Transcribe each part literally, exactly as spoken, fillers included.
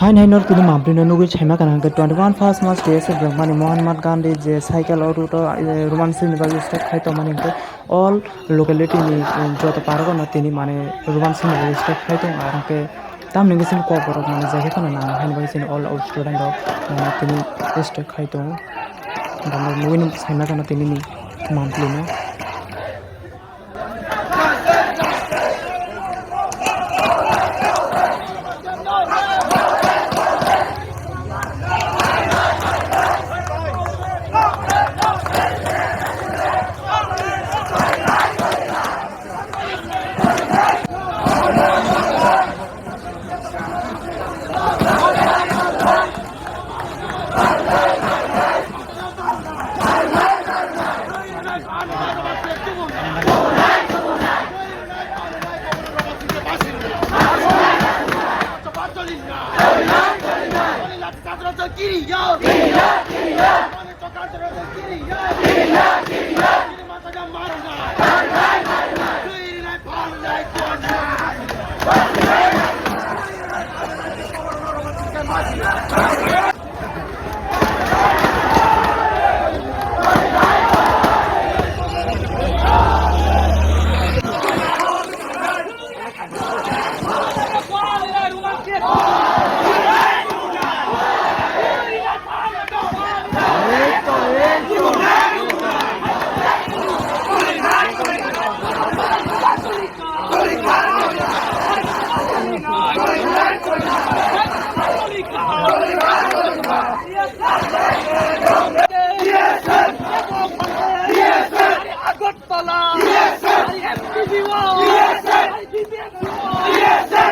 Hain haino tini mampli no nugwi saima kana hwnkhe twenty one first March T S F rwngmani Mohanmad Gandhi je cycle o route o, eh, Roman script ni bagwi start khai tongmani hwnkhe all locality ni, eh, joto park o no tini mane Roman script ni bagwi start khai tongo, aro hwnkhe tamni hwnkhe chini Kokborok mane jagwi phano nang haini bagwi chini all out student rok mane tini start khai tongo. Abo nugwi saima kana tini ni mampli no. Agartala! Yes, sir! Yes, sir! Yes, sir!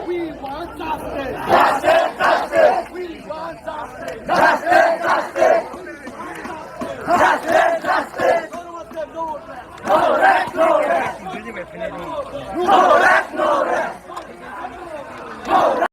We want justice. Justice, justice. We want justice. Justice, justice. Justice, justice.